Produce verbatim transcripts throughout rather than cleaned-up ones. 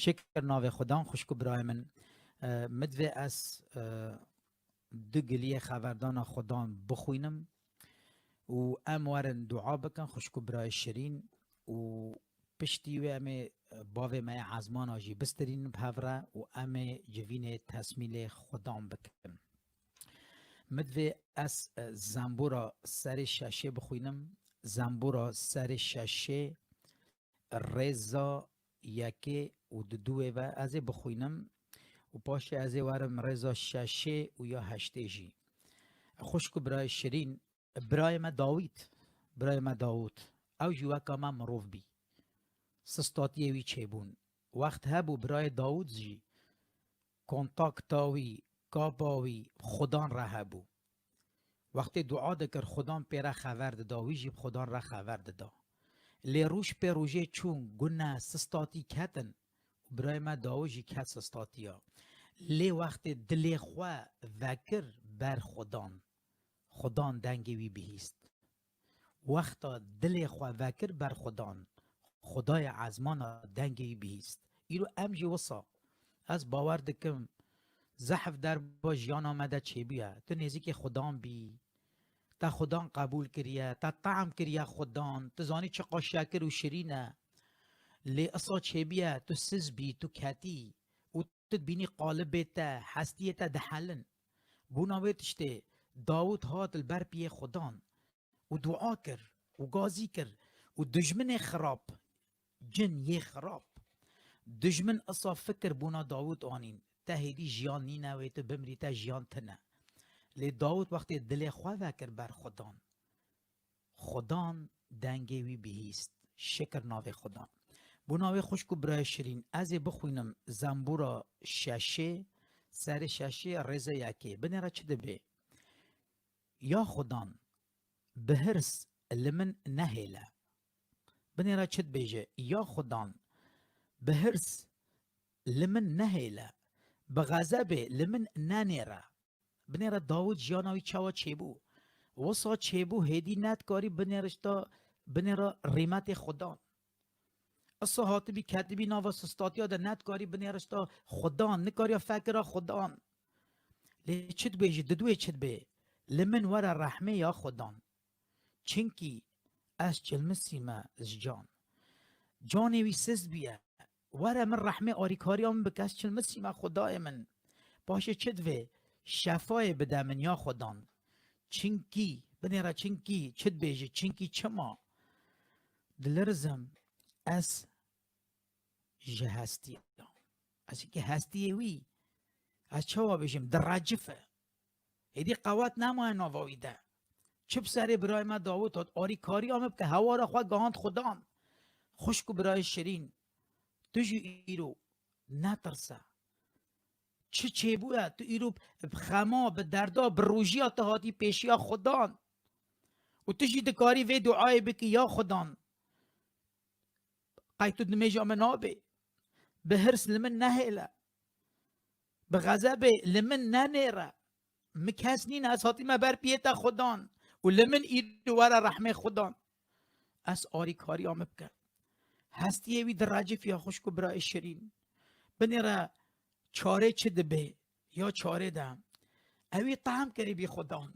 Şikir navê Xudan, xwişk û birayê min. E, min divê ez, e, du giliyê xeverdana Xudan bixwînim û em werin dua bikin, xwişk û birayê şirîn, û piştî wê em ê, e, bavê me yê ezmana jî bistirînin bi hev re û em ê civînê tesmîlê Xudan bikin. Min divê ez, e, zembûra serê şeşê bixwînim. Zembûra serê şeşê, rêza yekê û di duwê ve ez ê bixwînim û paşê ez ê werim rêza şeşê û ya heştê jî. Xwişk û birayê şirîn, birayê me Dawîd, birayê me Dawûd, ew jî weka me mirov bî. Sistatiyê wî çêbûn. Wext hebû birayê Dawûd jî kontakta wî, kapa wî, Xudan re hebû. Wextê dua dikir, Xudan pê re xever dida, wî jî bi Xudan re xever dida. Lê roj pê rojê çûn, gune, sistatî ketin û birayê me Dawûd jî ket sistatiya. Lê wextê dilê xwe vekir ber Xudan, Xudan dengê wî bihîst. Wexta dilê xwe vekir ber Xudan, Xudayê ezmana dengê wî bihîst. Îro em jî wisa. Ez bawer dikim, zehf derba jiyana me de çêbûye. Tu nêzîkî Xudan bî, te Xudan qebûl kiriye, te tehm kiriye Xudan, tu zanî çiqa şekir û şirîn e. Lê isa çêbûye, tu siz bî, tu ketî û tu dibînî qalibê te, hestiyê te dihelin. Bona wê tiştê Dawûd hat li ber piyê Xudan û dua kir û gazî kir û dijminê xirab, cin yê xirab, dijmin isa fikir bona Dawûd anîn, te hêdî jiyan nîne wê tu bimrî, te jiyan tine. Lê Dawûd wextê dilê xwe vekir ber Xudan, Xudan dengê wî bihîst. Şikir navê Xudan. Bona wê xwişk û birayê şirîn, ez ê bixwînim zembûra şeşê, serê şeşê, rêzê yekê. Binêre çi dibê? Ya Xudan, bi hirs li min nehêle. Binêre çi dibêje? Ya Xudan, bi hirs li min nehêle, bi xezebê li min nenêre. Binêre Dawûd jiyana wî çawa çêbû. Wisa çêbû, hêdî nedikarî binêrişta, binêre rîmetê Xudan. Isa hatibî ketibî nava sistatiya de nedikarî binêrişta Xudan, nikariya fekira Xudan. Lê çi dibêjî, diduê çi dibê? Li min were rehmê ya Xudan. Çinkî ez çilmisîme ji can. Canê wî siz bûye. Were min rehmê arîkariya min bike, ez çilmisîme Xudayê min. Paşê çi divê? Şefayê bide min ya Xudan. Çinkî, binêre çinkî, çi dibêjî? Çinkî çima? Dilirizim ez ji hestiya. Ez ki hestiyê wî, ez çawa bêjim, direcife. Hêdî qewet nemaye nava wî de. Çi bi serê birayê me Dawûd hat, arîkariya me bike, hewara xwe gihand Xudan. Xwişk û birayê şirîn, tu jî îro netirse. Çi çêbûye, tu îro bi xema, bi derda, bi rojiya tu hatî pêşiya Xudan. Û tu jî dikarî vê duayê bikî, ya Xudan, qey tu nimêja min nabê. Bi hirs li min nehêle. Bi xezebê li min nenêre. Mi kes nîne, ez hatîme ber piyê te Xudan. Û li min îro were rehmê Xudan. Ez arîkariya min bike. Hestiyê wî direcifiya xwişk û birayê şirîn. Binêre çarê çi dibê? Ya çarê de. Ewî tehm kirî bî Xudan.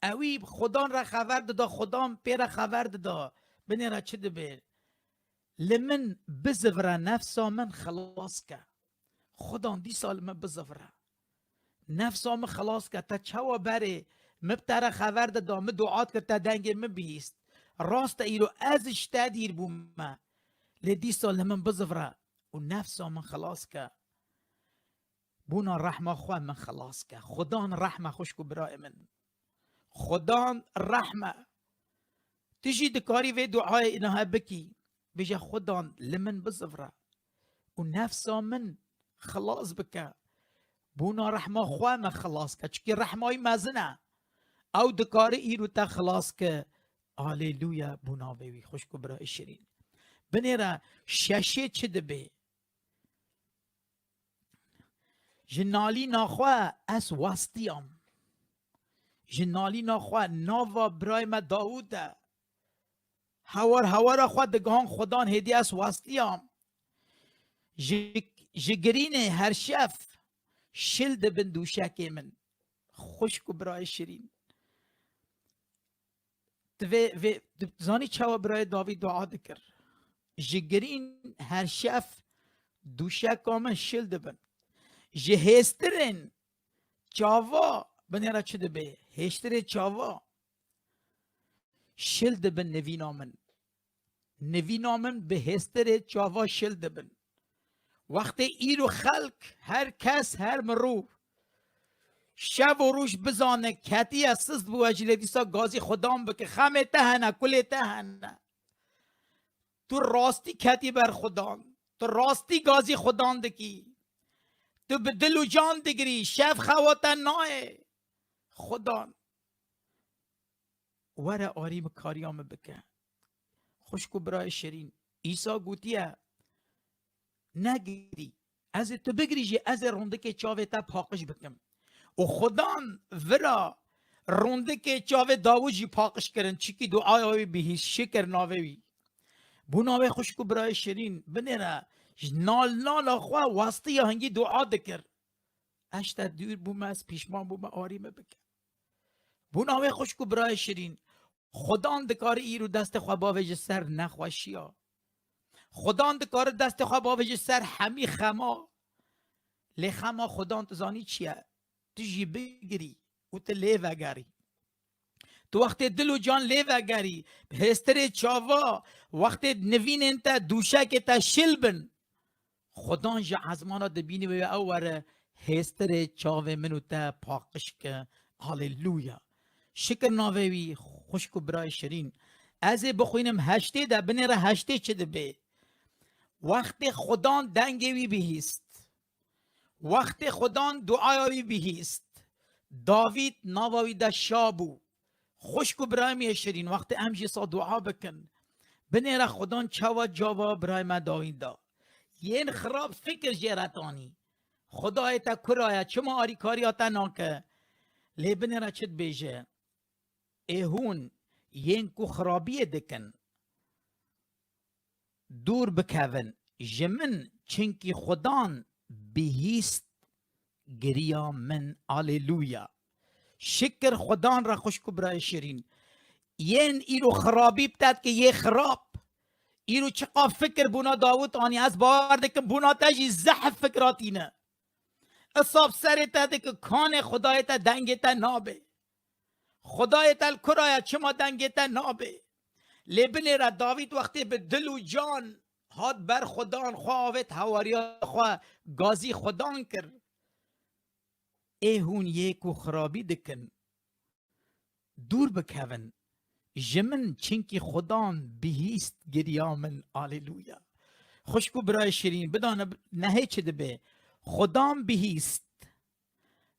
Ewî Xudan re xever dida, Xudan pê re xever dida. Binêre çi dibê? Li min bizivire, nefsa min xilas ke. Xudan dîsa li min bizivire. Nefsa min xilas ke, te çawa berê min bi te re xever dida, min dua dikir, te dengê min bihîst. Rast e, îro ez ji te dîr bûme. Lê dîsa li min bizivire û nefsa min xilas ke. Bona rehma xwe min xilas ke. Xudan rehme xwişk û birayê min. Xudan rehme. Tu jî dikarî vê duayê niha bikî. Bêje, Xudan li min bizivre û nefsa min xilas bike. Bona rehma xwe min xilas ke. Çikî rehma wî mezin e. Ew dikare îro te xilas ke. Aleluya, bo navê wî xwişk û birayê şirîn. Binêre şeşê çi dibê? Ji nalîna xwe ez westiyam. Ji nalîna xwe nava birayê me Dawûd e. Hewar hewara xwe digihan Xudan hêdî ez westiyam. Ji, ji girînê her şev şil dibin dûşekê min. Xwişk û birayê şirîn. Tu vê, vê, tu zanî çawa birayê Davîd dua dikir? Ji girîn her şev dûşeka min şil dibin. Ji hêstirên çava binêre çi dibe? Hêstirê çava şil dibin nivîna min. Nivîna min bi hêstirê çava şil dibin. Wextê îro xelk, her kes, her mirov şev û roj bizane, ketiye, sist bûye, ji lê dîsa gazî Xudan bike. Xemê te hene, kulê te hene. Tu rastî ketî ber Xudan. Tu rastî gazî Xudan dikî. Tu bi dil û can digirî. Şev xewa te nayê. Xudan, were arî min, kariya min bike. Xwişk û birayê şirîn, Îsa gotiye, negirî. Ez ê tu bigirî jî, ez ê rondikê çavê te paqij bikim. Û Xudan vira rondikê çavê Dawid jî paqij kirin, çikî duaya wî bihîst, şikir navê wî. Bûna wê, xwişk û birayê şirîn, binêre, ji nal nala xwe westiya hingî dua dikir. Ez ji te dûr bûme, ez pîşman bûme, arî min bike. Bûna wê, xwişk û birayê şirîn, Xudan dikare îro destê xwe bavêje ser nexweşiya. Xudan dikare destê xwe bavêje ser hemî xema. Lê xema Xudan tu zanî çi ye? Tu jî bigirî û tu lê vegerî. Tu wextê dil û can lê vegerî, bi hêstirê çava, wextê nivînên te, dûşekê te şil bin, Xudan ji ezmana dibînî wê ew were hêstirê çavê min û te paqij ke. Haleluya. Şikir navê wî, xwişk û birayê şirîn. Ez ê bixwînim heştê de, binêre heştê çi dibe. Wextê Xudan dengê wî bihîst. Wextê Xudan duaya wî bihîst. Davîd nava wî de şa bû. Xwişk û birayê min yê şirîn, wextê em jî sa dua bikin, binêre Xudan çawa cava birayê me Dawîd da. Yên xirab fikir jê re tanî. Xwedayê te kura ye, çima arîkariya te nake? Lê binêre çi dibêje? Ê hûn yên ku xirabiyê dikin, dûr bikevin ji min, çinkî Xudan bihîst giriya min. Aleluya. Şikir Xudan re, xwişk û birayê şirîn. Yên îro xirabî bi te dike, yê xirab. Îro çiqa fikir bûna Dawid anî, ez bawer dikim bûna te jî zehf fikra tîne. Isab serê te dike, kanê Xwedayê te dengê te nabe. Xwedayê te li kura ye, çima dengê te nabe? Lê binêre Davîd wextê bi dil û can hat ber Xudan, xwe avêt hewariya xwe, gazî Xudan kir. Ê hûn yê ku xirabî dikin, dûr bikevin ji min, çinkî Xudan bihîst giriya min. Aleluya. Xwişk û birayê şirîn, bidane nehê çi dibe. Xudan bihîst.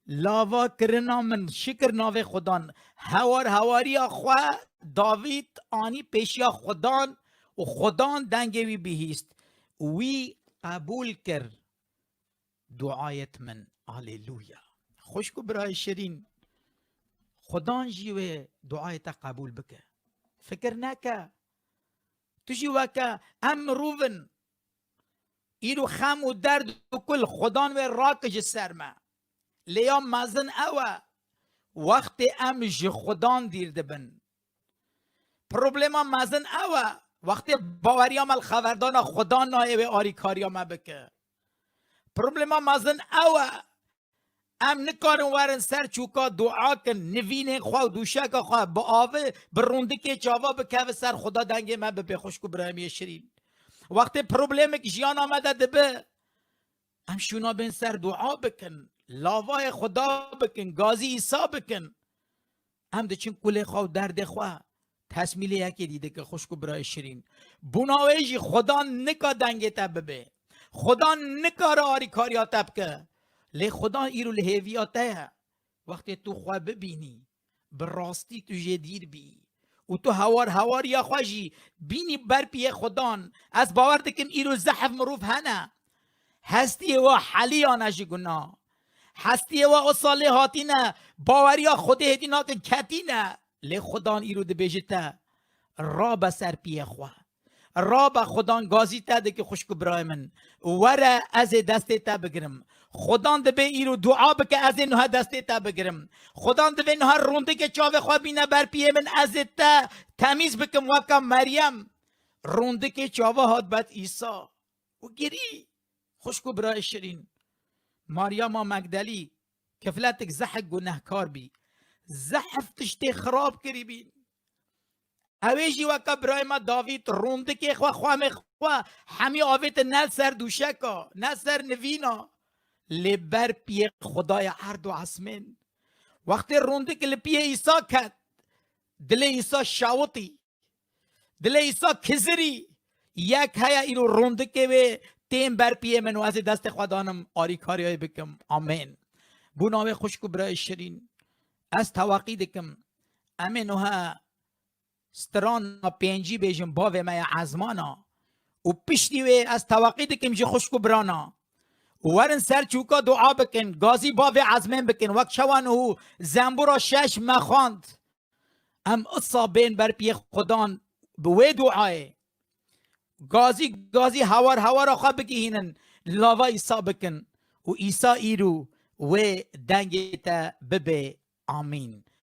Lava kirina min, şikir navê Xudan. Hewar hewariya xwe Davîd anî pêşiya Xudan û Xudan dengê wî bihîst. Wî qebûl kir duayet min. Aleluya. Xwişk û birayê şirîn, Xudan jî wê duayê te qebûl bike. Fikir neke. Tu jî weke em mirov in. Îro xem û derd û kul Xudan wê rake ji ser me. Lê ya mezin ew e, wextê em ji Xudan dîr dibin. Problema mezin ew e, wextê baweriya me li xeverdana Xudan nayê wê arîkariya me bike. Problema mezin ew e, em nikarin werin ser çûka dua kin, nivînên xwe û dûşeka xwe biavin, bi rûndikê çava bikevin ser Xuda, dengê me bibê, xwişk û birayê min yê şirîn. Wextê problemek jiyana me de dibe, em şûna bên ser dua bikin, lavayê Xuda bikin, gazî Îsa bikin. Em diçin kulê xwe û derdê xwe tesmîlê yekê dî dike, xwişk û birayê şirîn. Bûna wê jî Xudan nika dengê te bibe. Xudan nikare arîkariya te bike. Lê Xudan îro li hêviya te ye. Wextê tu xwe bibînî, bi rastî tu jê dîr bî û tu hewar hewariya xwe jî bînî ber piyê Xudan. Ez bawer dikim îro zehf mirov hene. Hestiyê we heliyane ji guna. Hestiyê we wisa lê hatîne, baweriya Xwedê hêdî nakin, ketîne. Lê Xudan îro dibêje te, rabe ser piyê xwe. Rabe, Xudan gazî te dike, xwişk û birayê min. Were, ez ê destê te bigirim. Xudan dibê îro dua bike, ez ê niha destê te bigirim. Xudan divê niha rûndikê çavê xwe bîne ber piyê min, ez ê te temîz bikim weka Meryem. Rûndikê çava hat ber Îsa û girî. Xwişk û birayê şirîn, Maryama Megdelî kifletik zehf gunehkar bî. Zehf tiştê xirab kirî bîn. Ew ê jî weke birayê me Davîd rûndikê xwe, xwemê xwe hemî avêtin ne li ser dûşeka, ne ser nivîna. Lê ber piyê Xwedayê erd û esmên. Wextê rûndik li piyê Îsa ket, dilê Îsa şewitî. Dilê Îsa kizirî. Yek heye îro rûndikê wê tên ber piyê min û ez ê destê xwe danim arîkariyayê bikim. Amên. Bo navê xwişk û birayê şirîn, ez teweqî dikim. Em ê nuha strana pêncî bêjin Bavê me ya ezmana û piştî wê ez teweqî dikim ji xwişk û birana. Û werin ser çûka dua bikin, gazî Bavê ezmên bikin, wek çawa nuhû zembûra şeş me xwend. Em isa bên ber piyê Xudan bi wê duayê. Gazî, gazî hawar hawara xwe bigihînin, lava Îsa bikin û Îsa îro wê dengê te bibe. Amîn.